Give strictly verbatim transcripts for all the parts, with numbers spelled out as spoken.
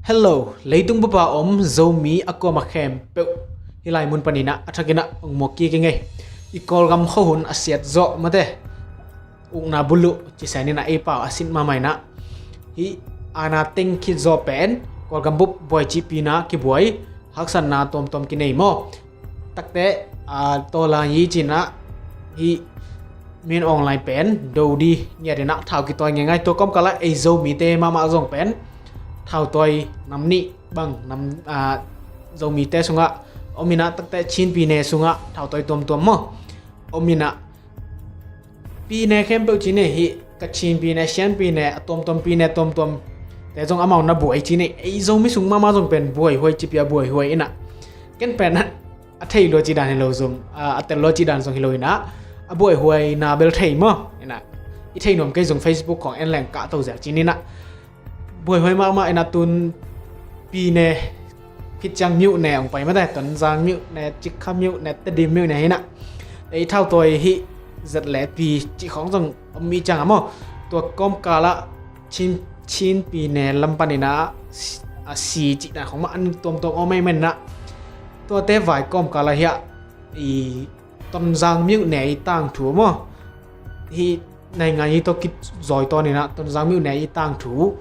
Hello, leitung bup a om Zomi a kuamah khempeuh hih lai mun panin ah a thakin ah hong muak kik ing ei. I Kawlgam khuahun a siat zawh mate, ukna buluh cih senin ah ei pau a sin mahmah in ah, hih aana teng khit zawh pen Kawlgam bup buai cihpi-in ah kibuai, haksatna tuamtuam kinei maw. Takte, a, tawlai hi ci-in ah, hih Min Aung Hlaing pen do ding ngiat in ah thau kitawi ngeingai. Tua kawmkal ah ei Zomite mahmah zong pen thautawi nam nih bang nam, a, Zomite sungah om in ah, takte Chin pyine sungah thautawi tuamtuam maw om in ah, pyine khempeuh ci-in ei, hih Kachin pyine, Shan pyine, a tuamtuam pyine tuamtuam te zong amau na buai ci-in ei. Ei Zomi sung mahmah zong pen buaihuai, cihpi a buaihuai in ah, ken pen a thei lua cih dan hi lo zong, a, a tel lua cih dan zong hi lo in ah, a buaihuaina bel thei maw in ah, i thei nuam kei zong Facebook khawng en leng kah to zel ci-in ah, buaihuai mahmah in ah, tun pyine khit ciang myone hong pai mate, Tonzang myone, Cikha myone, Tedim myone hi in ah, ei thautawi hih zat le pyi cih khawng zong om i ciang ah maw, tua kawmkal ah Chin, Chin pyine lam panin ah, a, si cih dan khawng mah an tuamtuam om ei man in ah, tuate vai kawmkal ah hih i Tonzang myone i tangthu maw, hih naingan i tawh kizawitawn in ah Tonzang myone i tangthu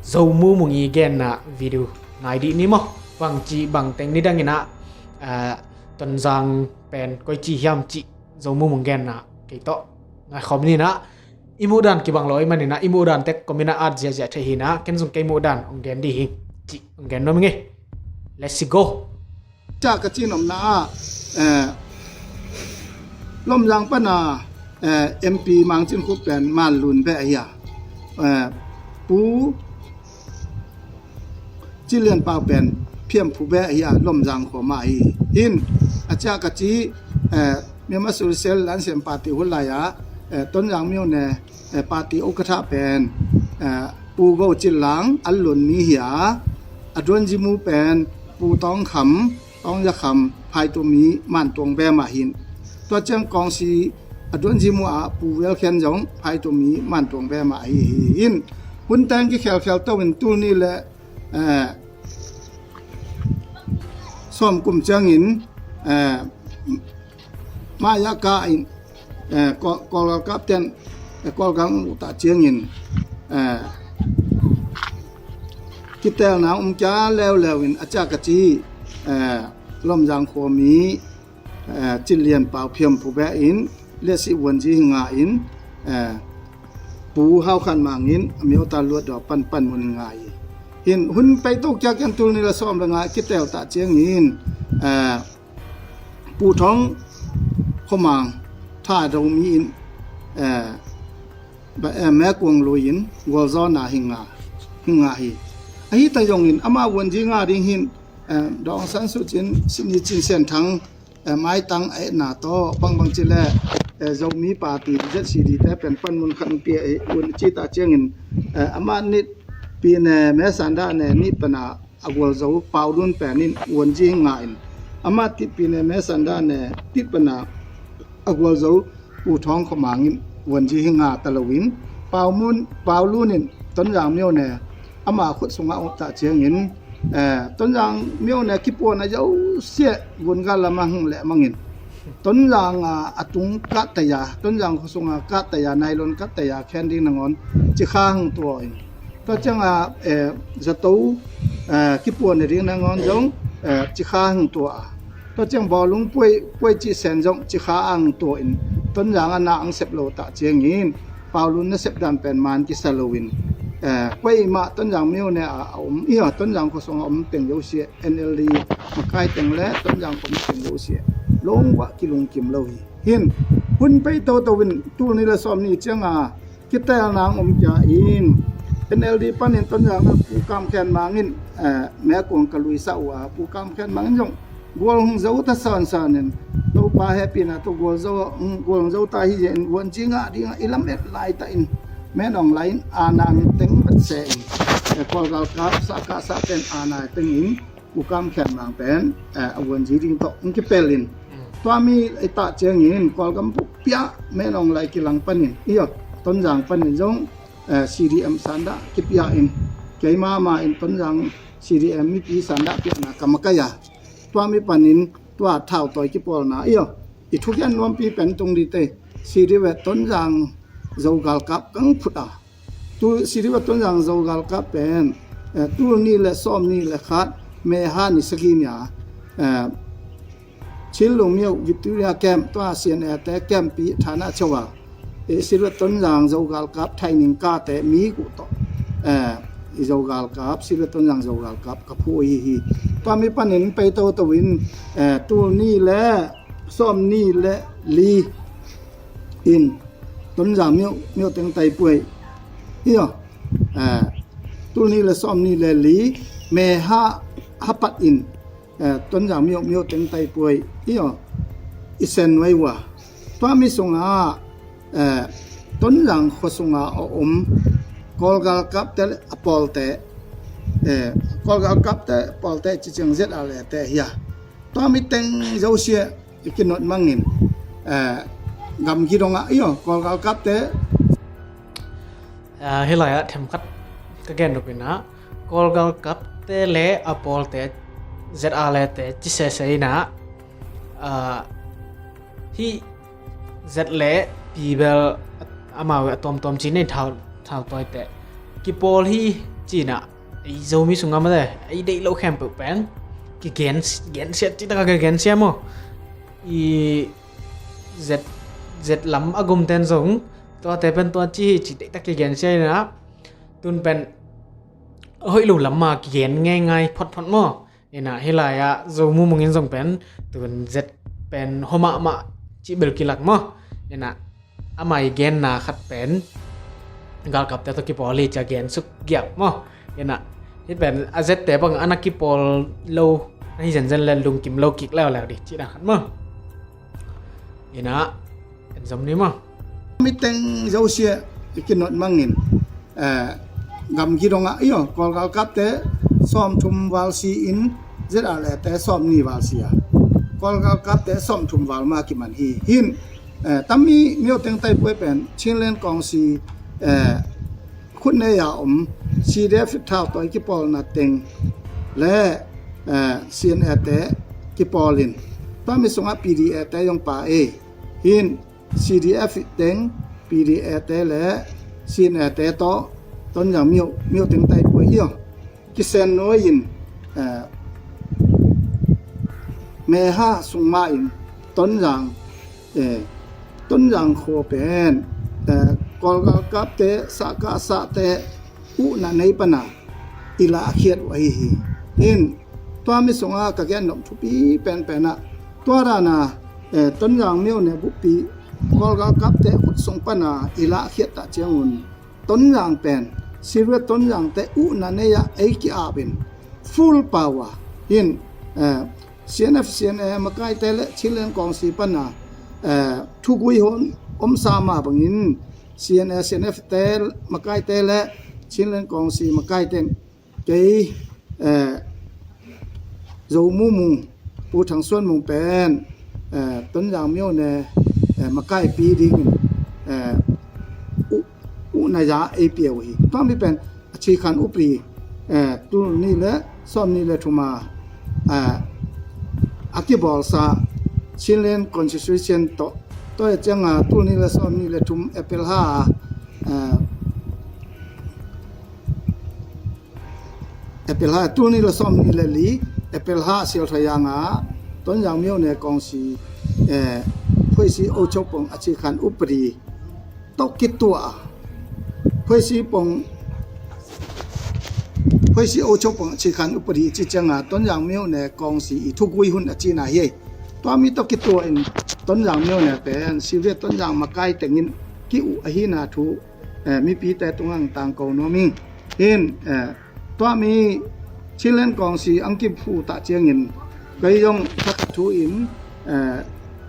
Zo Mu Mung i genna video ngai dih ni maw. Bangci bangteng nidang in ah, a, Tonzang pen koici hiam cih Zo Mu Mung genna kei tawh ngaikhawm ni in ah, i muhdan kibang lo ahih manin ah, i muhdan tek comment ah at ziahziah thei hi in ah, ken zong kei muhdan hong gen dih hi, cih hong gen nuam ing ei. Let's go. Cia ka cih nopna ah, eh, Lawmzang pan a, eh, M P Mang Cin Khup pen Manlun beh ahi a, eh, Pu Cin Lian Pau pen Phiamphu beh ahi a, Lawmzang khua mah ahi hi. A cia ka cih, eh, Myanmar Socialist Lansiam Party hun lai ah, eh, Tonzang myone, eh, party ukatha pen, eh, Pu Go Cin Lang, Anlun mi hi a, a duanzi mu pen Pu Tawng Kham, Tawng Za Kham, Phaitu mi, Mantuang beh mah hi in. Tua ciang kawngsi a duanzi mu ah Pu Wel Khen zong Phaitu mi, Mantuang beh mah ahi hi in. Hun teng kikhelkhel to in tul nih le, eh, sawm kum ciangin, eh, maya ka in, eh, Kawl, Kawl galkapten, eh, Kawl gal uh ta ciangin, eh, kitelna um kia leuleu in a cia ka cih, eh, Lawmzang khua mi, eh, Cin Lian Pau Phiamphu beh in, Liansih Vuanzi hi nga in, eh, Pu Hau Khan Mang in a miota luat dua pan panmun hi nga hi. Hin hun peito kia kian tul nih le sawm le nga kitel ta ciangin, eh, Pu Thawng Khua Mang Thado mi in, eh, ba, eh, Mekuang lui in gualzawhna hi nga, hi nga hi. Ahi ta zongin ama vuanzi nga ding hin, eh, Daw Aung San Suu Kyi, Sydney Cin Sian Thang, eh, maitang a etna tawh bangbang ci le, eh, Zomi Party Z C D te pen panmun khat hong pia hi un ci ta ciangin, eh, amah nih pyine Me Sanda ne nih pan a a gualzo Pau Lun pen in vuanzi hi nga in, amah tit pyine Me Sanda ne tit pan a a gualzo Pu Thawng Khua Mang in vuanzi hi nga ta lo in, Pau Mun, Pau Lun in Tonzang myone ama khut sungah om ta ciangin, eh, Tonzang myone kipuahna zosia gungal lamah hong leh mangin, Tonzang a, a tung kattaya, Tonzang khua sunga kattaya, nylon kattaya khen ding nangawn Cikha hong tuah in. Tua cianga, eh, zato, eh, kipuahna ding nangawn zong, eh, Cikha hong tuah a. Tua ciang bawlung puai, puai cih sen zong Cikha ang tuah in, Tonzang a na ang sep lo ta ciangin, Pau Lun nasep dan pen man kisa lo in, eh, kuai mah Tonzang myone a, a om, ia, Tonzang khua sunga om teng zosia, N L D makai teng le Tonzang khua om teng zosia, lungvah kilungkim lo hi. Hin, hun peito to in tul nih le sawm nih cianga, kitelna hong om kia in, N L D panin Tonzang a Pu Kam Khen Mang in, eh, Mekuang ka luisa uh a, Pu Kam Khen Mang in zong gual hong zo ta sansan in, Topa hehpihna tawh gual zo, hong, gual hong zo ta hi zia in, vuanzi ngah dingah i lamet laita in, Min Aung Hlaing in aana teng vat se in, eh, Kawl galkap sahkah sahten aana teng in, Pu Kam Khen Mang pen, eh, a vuanzi ding tawh hong kipel in. Mm. Tua mi i tah ciangin Kawlgam bup pia Min Aung Hlaing kilang panin, io, Tonzang panin zong, eh, C D M Sanda kipia in, keima ma in Tonzang C D M mipi sandah piakna ka makaih a, tua mi panin tua thautawi kipawlna i aw, i thukian nuampi pen tung dite. Siri ve Tonzang Zogalkap kang phut a, tu Siri ve Tonzang Zogalkap pen, eh, tul ni le sawm ni le khat, May ha ni sagih ni a, eh, Chinlung Myo Victoria Camp, tua C N A te camp pi thana chau a, eh, Siri ve Tonzang Zogalkap thaining kate mi kuh tawh, eh, i Zogalkap, Siri ve Tonzang Zogalkap ka phu hi hi. Tua mi panin pei toto in, eh, tul ni le sawm ni le li in Tonzang Myo, Myo teng taipuai i aw, eh, tul ni le sawm ni le li, May ha, ha pat in, eh, Tonzang Myo, Myo teng taipuai i aw, i sen nuai ua. Tua mi sungah, eh, Tonzang khua sungah a om Kawlgalkapte le a pawlte, eh, Kawlgalkapte pawlte ci ciang Z R A te hi a, tua mi teng zosia i kinot mangin, eh, gamgi dongah i aw, Kawlgalkapte. Ah, hih lai-ah themkhat ka gen nop inah, Kawlgalkapte le a pawlte, Z R A te ci sese inah, ah, hih Z le P bel amau a tawmtawm ci nei thau, thautawite kipawl hi cinah, ei Zomi sungah mate ei deih lo khempeuh pen kigen, gensiat cih takah kigensia maw. I Z, Z lam a gumten zong tuate pen tua ci hi cih deihtak kigensia inah, tun pen a hoih lo lam mah kigen ngeingai photphot maw. Inah hih lai-ah Zo Mumung in zong pen tun Z pen hua mahmah cih bel kilak maw. Inah amah i genna khat pen galkapte tawh kipawl hi cia gen suk giak maw. Inah hih pen a Z te bang a na kipawl lo na hi zenzen le lungkim lo kik leuleu dih cihna khat maw. Inah en zom ni maw. Mi teng zosia i kinot mangin, eh, gamgi dongah i aw, Kawlgalkapte sawmthum val si in, Z R A te sawmni val si a, Kawlgalkapte sawmthum val mah kiman hi. Hin, eh, tami Myo teng taipuai pen Chinland Kawngsi, eh, khut nei a om C D F thautawi kipawlna teng le, eh, C N A te kipawlin, tua mi sungah P D A te zong pa ei. Hin C D F teng, P D A te le C N A te tawh Tonzang Myo, Myo teng taipuai i aw, kisen nuai in, eh, May ha sung mah in Tonzang, eh, Tonzang khua pen, eh, Kawlgalkapte, Sahkahsahte uhna nei pana i lahkhiat uh ahi hi. Hin tua mi sungah ka gen nop thupi penpen ah, tua dana, eh, Tonzang Myo ne buppi Kawlgalkapte khut sung pana i lahkhiat ta ciangun Tonzang pen Siri ve Tonzangte uhna nei ah ei ki-ap in full power. Hin, eh, C N F, C N A makaite le Chinland Kawngsi pana, eh, thugui hun om sa mah bangin C N A, C N F te makaite le Chinland Kawngsi makaite in kei, eh, Zo Mumung, Pu Thang Suan Mung pen, eh, Tonzang Myo ne, eh, makaipi dingin, eh, uh, uhna za ei pia uh hi. Tua mi pen a cikhan upadi, eh, tul ni le sawm ni le thum a, eh, a kibawlsa Chinland Constitution tawh, tua hi cianga tul ni le sawm ni le thum April ha, eh, April ha, tul ni le sawm ni le li April ha sialthawianga Tonzang Myo ne kawngsi, eh, Phuaisi Ochopong a cikhan upadi tawh kituah a, Phuaisi pong, Phuaisi Ochopong a cikhan upadi ci cianga Tonzang Myo ne kawngsi i thugui hun a cina hi. Tua mi tawh kituah in Tonzang Myo ne pen Siri ve Tonzang makai tengin ki-uh ahina thu, eh, mipite tungah tangko nuam ing. Hin, eh, tua mi Chinland Kawngsi ang kiphu ta ciangin kei zong thakhat thu in, eh,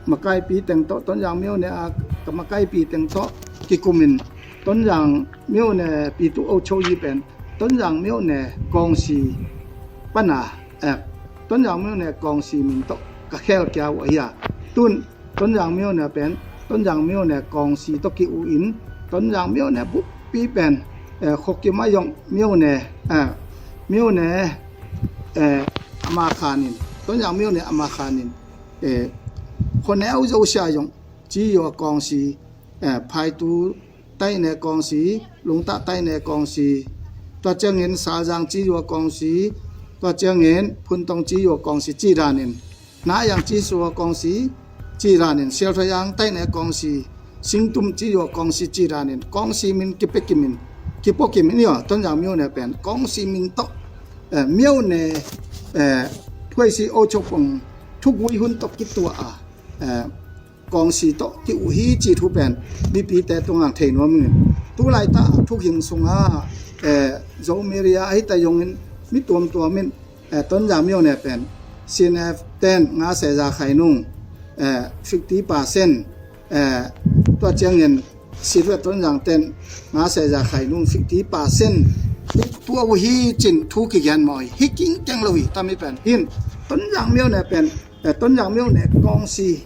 makaipi teng tawh Tonzang Myo ne a ka makaipi teng tawh kikumin Tonzang Myo ne pitu ocho yi pen Tonzang Myo ne kawngsi pana, eh, Tonzang Myo ne kawngsi min tawh ka khel kia uh ahi a. Tun Tonzang Myo ne pen Tonzang Myo ne kawngsi tawh ki-uh in Tonzang Myo ne buppi pen, eh, Khokima yong Myo ne, eh, Myo ne eh, ama khanin, Tonzang myone ama khanin, eh, khuaneu zosia zong ci yua kawngsi, eh, phaitu taine kawngsi, lungtah taine kawngsi, tua ciangin salzang ci yua kawngsi, tua ciangin phuntong ci yua kawngsi ci danin, nayang ci sua kawngsi ci danin, sialthoyang taine kawngsi, singtum ci yua kawngsi ci danin, kawngsi min kipekimin, kipokimin, io, Tonzang myone pen kawngsi min tawh, eh, myone, eh, thuaisi ochopong thugui hun tawh kituah a, eh, kawngsi tawh ki-uh hi ci thu pen mipite tungah thei nuam ing. Tulaitah thuhing sungah, eh, Zo media ahi ta zongin mi tuamtuam in, eh, Tonzang myone pen C N F ten nga seza khai nung, eh, fifty percent, eh, tua ciangin Sialthoyang Tonzang ten nga seza khai nung fifty percent tua uh hi cin thu kigen mawi hi king keng lo hi. Tami pen hin Tonzang myone pen, eh, Tonzang myone kawngsi,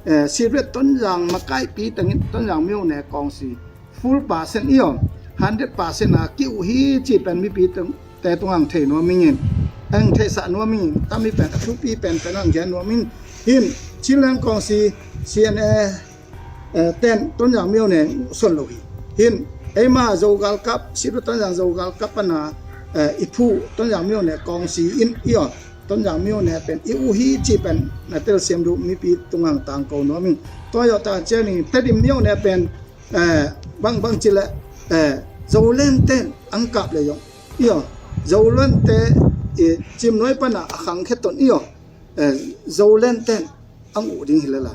eh, Sialthoyang Tonzang makaipi tengin Tonzang myone kawngsi full percent io, hundred percent a ki-uh hi ci pen mipite tungah thei nuam ing in, eng theisah nuam ing in, tami pen a thupi penpen ang gen nuam ing. Hin Chinland kawngsi C N A, eh, ten Tonzang myone uh son lo hi. Hin eima Zo galkap, Sialthoyang Tonzang Zo galkap pana, eh, i phu Tonzang myone kawngsi in io, Tonzang myone pen i uh hi ci pen na telsiam duh mipi tungah tangko nuam ing. Tua zawh ta ciangin Tedim myone pen, eh, bangbang ci leh, eh, Zoland ten ang kap le zong io, Zoland te, eh, Cimnuai pana a khangkhia ton io, eh, Zoland ten ang uh ding hi lel a,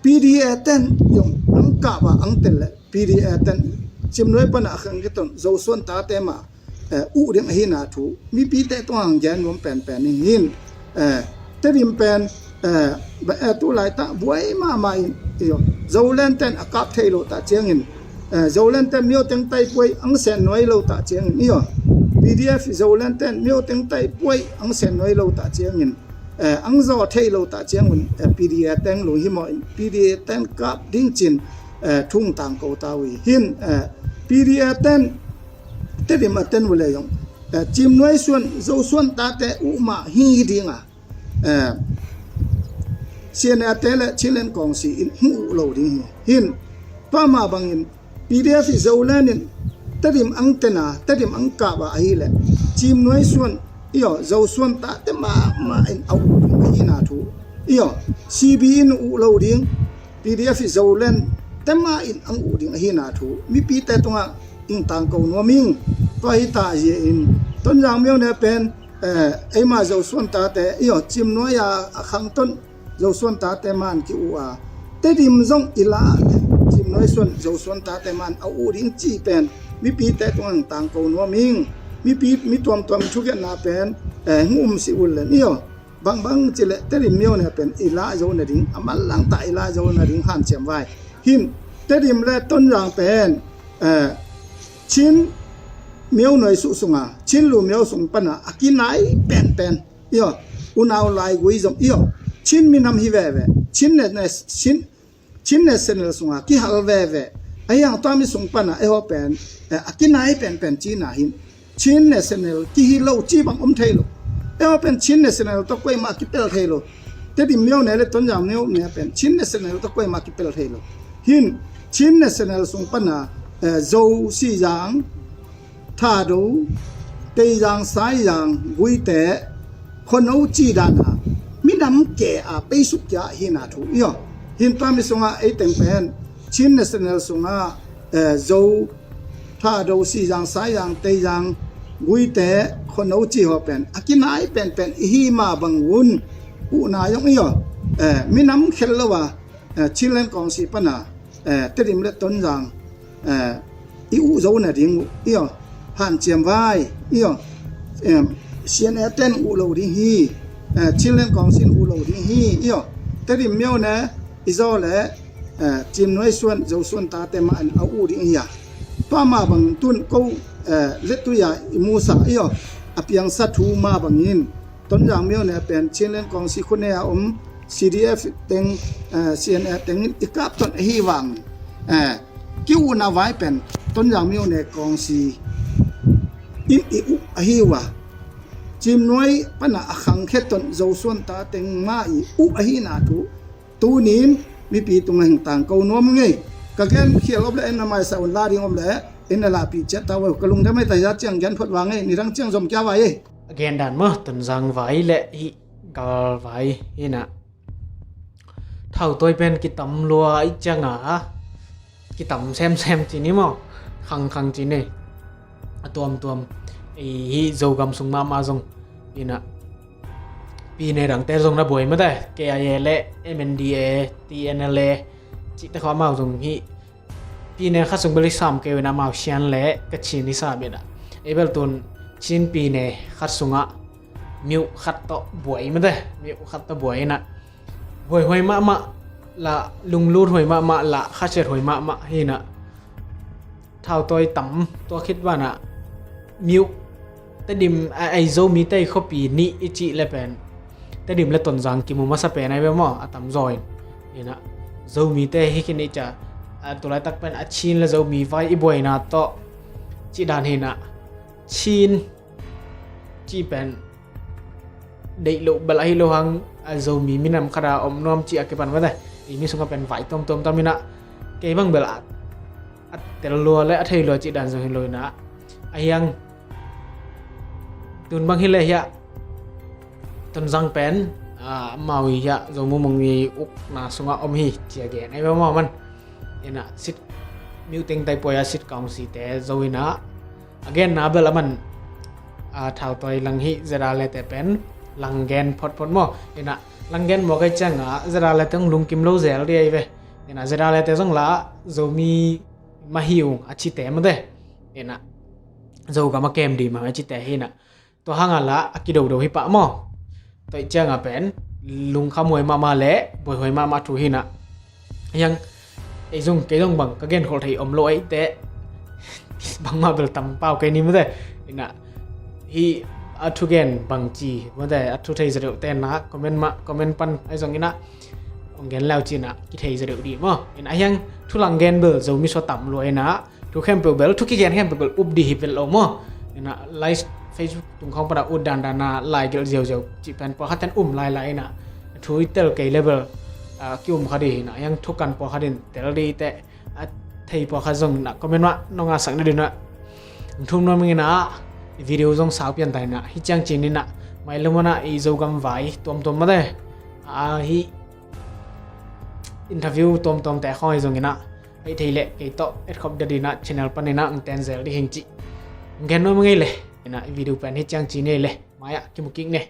P D A ten zong ang kap a ang tel leh P D A ten Cimnuai pana a khangkhia ton Zosuan tate mah, eh, uh ding ahina thu mipite tungah gen nuam penpen ing. Hin, eh, Tedim pen, eh, ba, eh, tulaitah buai mahmah in io, Zoland ten a kap thei lo ta ciangin, eh, Zoland ten Myo teng taipuai ang sen nuai lo ta ciangin io, P D F Zoland ten Myo teng taipuai ang sen nuai lo ta ciangin, eh, ang zaw thei lo ta ciangun, eh, P D A teng lunghimawh in P D A ten kap ding cin, eh, thu tangko ta uh hi. Hin, eh, P D A ten Tedim a ten uh le zong, eh, Cimnuai suan Zosuan tate uh mah hi ding a, eh, C N A te le Chinland kawngsi in hong uh lo ding hi. Hin tua mah bangin P D F Zoland in Tedim ang ten a, Tedim ang kap a ahileh Cimnuai suan io, Zosuan tate mahmah in a uh ding ahina thu io, C B in uh lo ding, P D F Zoland te mah in ang uh ding ahina thu mipite tungah ing tangko nuam ing. Tua hi ta zia in Tonzang myone pen, eh, eima Zosuan tate io, Cimnuai a, a khangton Zosuan tate man ki uh a, Tedim zong i lah leh Cimnuai suan Zosuan tate man a uh ding ci pen mipite tungah tangko nuam ing. Mipi, mi tuamtuam thukhenna pen, eh, hong um si uh len io, bangbang ci leh Tedim myone pen i lah zo nading, a manlangtah i lah zo nading hanciam vai. Hin Tedim le Tonzang pen, eh, Chin Myo nuai suh sunga, Chin lu myo sung pana a kinai penpen io, unau laigui zong io, Chin minam hi veve, Chin ne, ne, Chin, Chin National sunga kihal veve. Ahi hang tua mi sung pana eiho pen, eh, a kinai penpen cina hin Chin National kihi lo ci bang om thei lo. Eiho pen Chin National tawh kuaimah kipel thei lo. Tedim myone le Tonzang myone pen Chin National tawh kuaimah kipel thei lo. Hin Chin National sung pana, eh, Zo, Sizang, Thado, Teizang, Saizang, Guite, Khuano ci dana minam ke a peisuk kia hina thu io. Hin tua mi sunga ei teng pen Chin National sunga, eh, Zo, Thado, Sizang, Saizang, Teizang, Guite, Khuano ci ho pen a kinai penpen i hi mah bangun uh na zong io, eh, minam khel lo a, eh, Chinland kawngsi pana, eh, Tedim le Tonzang, eh, i uh zo nading uh io, hanciam vai io, em, C N A ten uh lo ding hi, eh, Chinland kawngsi in uh lo ding hi io, Tedim myone i zaw le, eh, Cimnuai suan Zosuan tate mah in a uh ding hi a. Tua mah bangin tun ko, eh, letuia i musa io, a piangsa thu mah bangin Tonzang myone pen Chinland kawngsi khunea om C D F teng, eh, C N A tengin i kapton ahi vang, eh, ki-uhna vai pen Tonzang myone kawngsi in i uh ahi uh a, Cimnuai pana a khangkhia ton Zosuan ta teng ma i uh ahina thu tunin mipi tunga hing tangko nuam ngei. Ka gen khial om le en na maisa un la ding om le en na lapi ciat ta uh. Ka lungdam ei ta ya ciang gen phot vang ei, ni rang ciang zom kia vai ei. A gen dan maw, Tonzang vai le hih gal vai hina. Thautawi pen kitam lua i cianga kitam semsem ci ni maw, khangkhang ci ni. A tuamtuam i hih Zogam sung mahmah zong ina pine dangte zong na buai mate, K I A le M N D A, T N L A cihte kho amau zong hih pine khat sung bel i sam kei uh ina amau Shan le Kachin i sam ina. Ei bel tun Chin pine khat sungah miuh khat tawh buai mate, miuh khat tawh buai ina. Huaihuai mahmah lah, lunglut huai mahmah lah, khasiat huai mahmah hina. Thautawi tam tua khit banah miuh Tedim a ei Zomite i khuapi nih i cih le pen Tedim le Tonzang kimu masa pen ai ve maw, a tamzaw in. Ina Zomite hi khin i ca, a tulaitak pen a Chin le Zomi vai i buaina tawh cih dan hina. Chin cih pen deih loh bel ahi lo hang a Zomi minam khata om nuam cih a kipan mate. I mi sungah pen vai tuamtuam tam ina kei bang bel a a tel lua le a thei lua cih dan zong hi lo ina. A hiang tun bang hi le hiah Tonzang pen amau i hiah Zomu Mung i ukna sungah om hi cia gen ai bang mau man. Ina sit miuh teng tai puai a sit kaung site zo ina. A genna bel a man a thautawi lang hi zeda lete pen lang gen photphot maw. Ina lang gen maw kai cianga zeda lete hong lungkim lo zel di ai ve. Ina zeda lete zong la Zomi mahiu a cite mate. Ina Zogam a kem di ma a cite hi ina. Tua hanga la a kidodo hi pah maw. Tua i cianga pen lungkham huai mahmah le buaihuai mahmah thu hi ina. Hiang ei zong kei zong bang ka genkholh thei om lo eite bangmah bel tam pau kei ni mate. Ina hi a thugen bang ci mate, a thu thei zadeuh tena comment mah comment pan ai zong ina ong gen lau cina kithei zadeuh di maw. Ina hiang thu lang gen bel Zomi sua tam lua ina thu khempeuh bel thu kigen khempeuh bel up di hi vel lo maw. Ina live Facebook tung khawng pana ut dandana lai gelh ziauziau cih pen pawlkhat ten um lailai ina thu i tel kei le bel ki um kha di hina. Hiang thu kan pawlkhat in tel di te a thei pawlkhat zong ina comment mah nong a sak na dina. Thum nuam ina video zong sau pian ta ina hi ciang cin ina mai lo mana i Zogam vai tuamtuam mate a hi interview tuamtuam te khawng hi zong ina ei thei le kei tawh etkhop dadina channel panina ng ten zel di hing ci. Ng gen nuam ngei le ina i video pen hi ciang ci nei le maya kimukik ne.